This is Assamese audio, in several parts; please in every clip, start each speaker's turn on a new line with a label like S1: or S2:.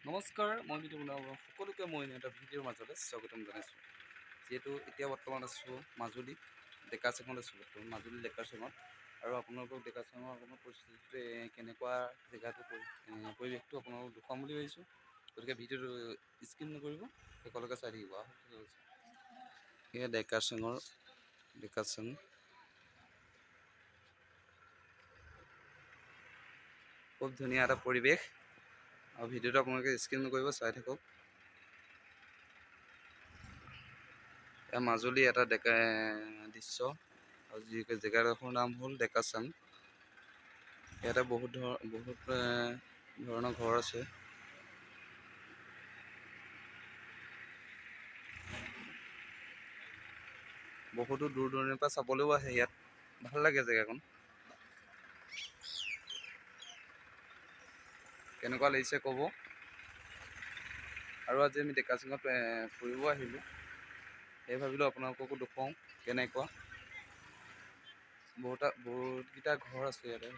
S1: নমস্কাৰ, মই বিতু বনাব সকলোকে মই এটা ভিডিঅ'ৰ মাজতে স্বাগতম জনাইছোঁ। যিহেতু এতিয়া বৰ্তমান আছোঁ মাজুলী ডেকাচেঙত আছোঁ, বৰ্তমান মাজুলী ডেকাচেঙত। আৰু আপোনালোকক ডেকাচেঙৰ অকণমান পৰিস্থিতিটো কেনেকুৱা, জেগাটো পৰিৱেশটো আপোনালোকক দেখুৱাম বুলি ভাবিছোঁ। গতিকে ভিডিঅ'টো স্কিপ নকৰিব, সকলোকে চাই থাকিব। এয়া ডেকাচেঙৰ ডেকাচেং। খুব ধুনীয়া এটা পৰিৱেশ আৰু ভিডিঅ'টো আপোনালোকে স্কিপ নকৰিব, চাই থাকক। এয়া মাজুলী এটা ডেকা দৃশ্য আৰু যি জেগাডোখৰৰ নাম হ'ল ডেকাচাং। ইয়াতে বহুত ধৰণৰ ঘৰ আছে। বহুতো দূৰ দূৰণিৰ পৰা চাবলৈও আহে ইয়াত, ভাল লাগে জেগাকণ। কেনেকুৱা লাগিছে ক'ব। আৰু আজি আমি ডেকাচিঙত ফুৰিব আহিলোঁ, সেই ভাবিলোঁ আপোনালোককো দেখুৱাওঁ কেনেকুৱা। বহুতকেইটা ঘৰ আছে ইয়াতে।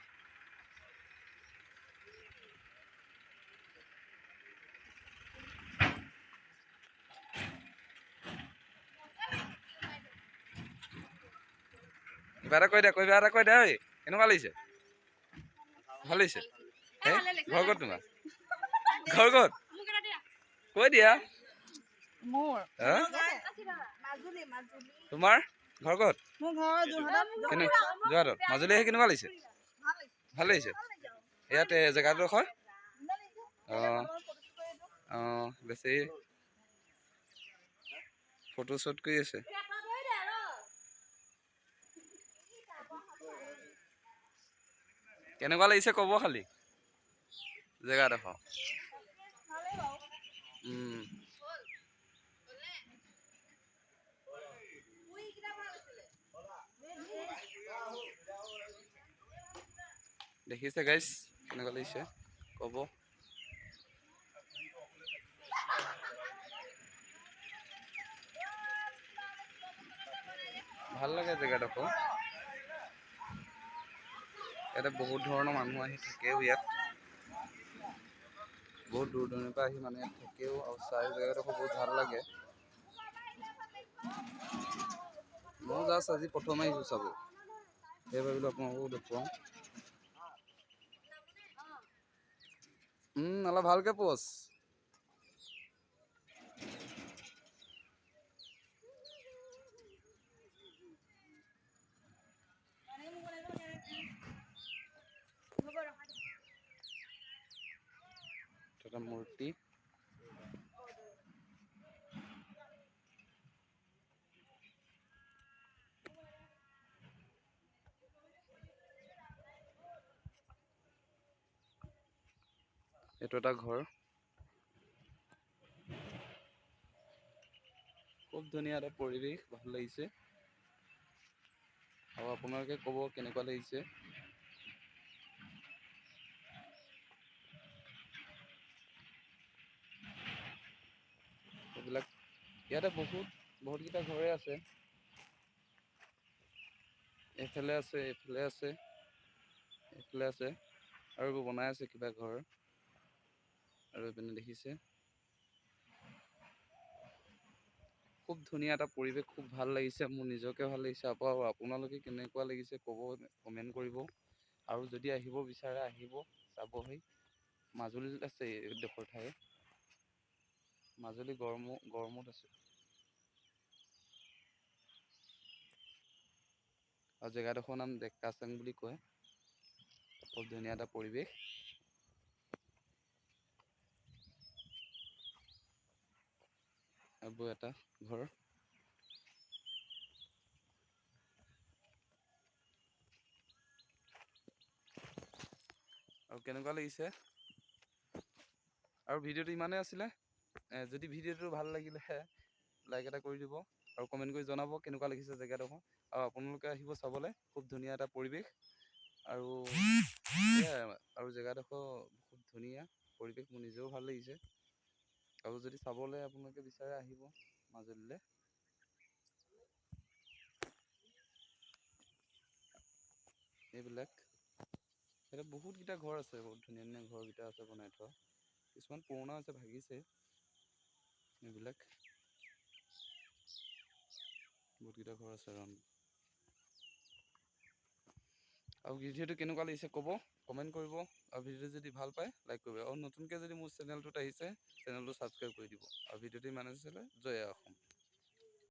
S1: কিবা এটা কৈ দে, কিবা এটা কৈ দে। ঐ, কেনেকুৱা লাগিছে? ভাল লাগিছে? ঘৰ ক'ত তোমাৰ? ঘৰ ক'ত কৈ দিয়া। তোমাৰ ঘৰ ক'ত? যোৰহাটত। মাজুলী আহি কেনেকুৱা লাগিছে? ভাল লাগিছে। ইয়াত জেগাডোখৰ অঁ অঁ বেছি ফটো শ্বুট কৰি আছে। কেনেকুৱা লাগিছে ক'ব খালি জেগাডোখৰ। দেখিছে গাইছ, কেনেকুৱা লাগিছে ক'ব। ভাল লাগে জেগাডোখৰ। ইয়াতে বহুত ধৰণৰ মানুহ আহি থাকেও, ইয়াত বহুত দূৰ দূৰণিৰ পৰা আহি মানুহ ইয়াত থাকেও আৰু চাই জেগাডোখৰ বহুত ভাল লাগে। মই জাষ্ট আজি প্ৰথম আহিছোঁ চাব, সেই ভাবিলোঁ আপোনালোককো দেখুৱাওঁ। অলপ ভালকে পোচ। এটা মূৰ্তি। এইটো এটা ঘৰ, খুব ধুনীয়া এটা পৰিৱেশ, ভাল লাগিছে। আৰু আপোনালোকে ক'ব কেনেকুৱা লাগিছে। এইবিলাক ইয়াতে বহুতকেইটা ঘৰে আছে। এইফালে আছে, এইফালে আছে, এইফালে আছে, আৰু এইবোৰ বনাই আছে কিবা ঘৰ। আৰু এইপিনে দেখিছে খুব ধুনীয়া এটা পৰিৱেশ, খুব ভাল লাগিছে, মোৰ নিজকে ভাল লাগিছে। আৰু আপোনালোকে কেনেকুৱা লাগিছে ক'ব, কমেণ্ট কৰিব। আৰু যদি আহিব বিচাৰে আহিব, চাবহি। মাজুলীত আছে এইডোখৰ ঠাই, মাজুলী গড়মূৰত আছে। আৰু জেগাডোখৰ নাম ডেকাচাং বুলি কয়। খুব ধুনীয়া এটা পৰিৱেশ। আৰু এটা ঘৰ। আৰু কেনেকুৱা লাগিছে। আৰু ভিডিঅ'টো ইমানেই আছিলে। যদি ভিডিঅ'টো ভাল লাগিলে লাইক এটা কৰি দিব আৰু কমেণ্ট কৰি জনাব কেনেকুৱা লাগিছে জেগাডোখৰ। আৰু আপোনালোকে আহিব চাবলৈ, খুব ধুনীয়া এটা পৰিৱেশ। আৰু আৰু জেগাডোখৰ খুব ধুনীয়া পৰিৱেশ, মোৰ নিজেও ভাল লাগিছে। আৰু যদি চাবলৈ আপোনালোকে বিচাৰে আহিব মাজুলীলৈ। এইবিলাক ইয়াতে বহুতকেইটা ঘৰ আছে, বহুত ধুনীয়া ধুনীয়া ঘৰকেইটা আছে বনাই থোৱা। কিছুমান পুৰণা হৈছে, ভাগিছে এইবিলাক। বহুতকেইটা ঘৰ আছে ৰাউণ্ড। আৰু ভিডিঅ'টো কেনেকুৱা লাগিছে ক'ব, কমেণ্ট কৰিব। আৰু ভিডিঅ'টো যদি ভাল পায় লাইক কৰিব। আৰু নতুনকৈ যদি মোৰ চেনেলটোত আহিছে, চেনেলটো ছাবস্ক্ৰাইব কৰি দিব। আৰু ভিডিঅ'টো ইমান আছিলে। জয় অসম।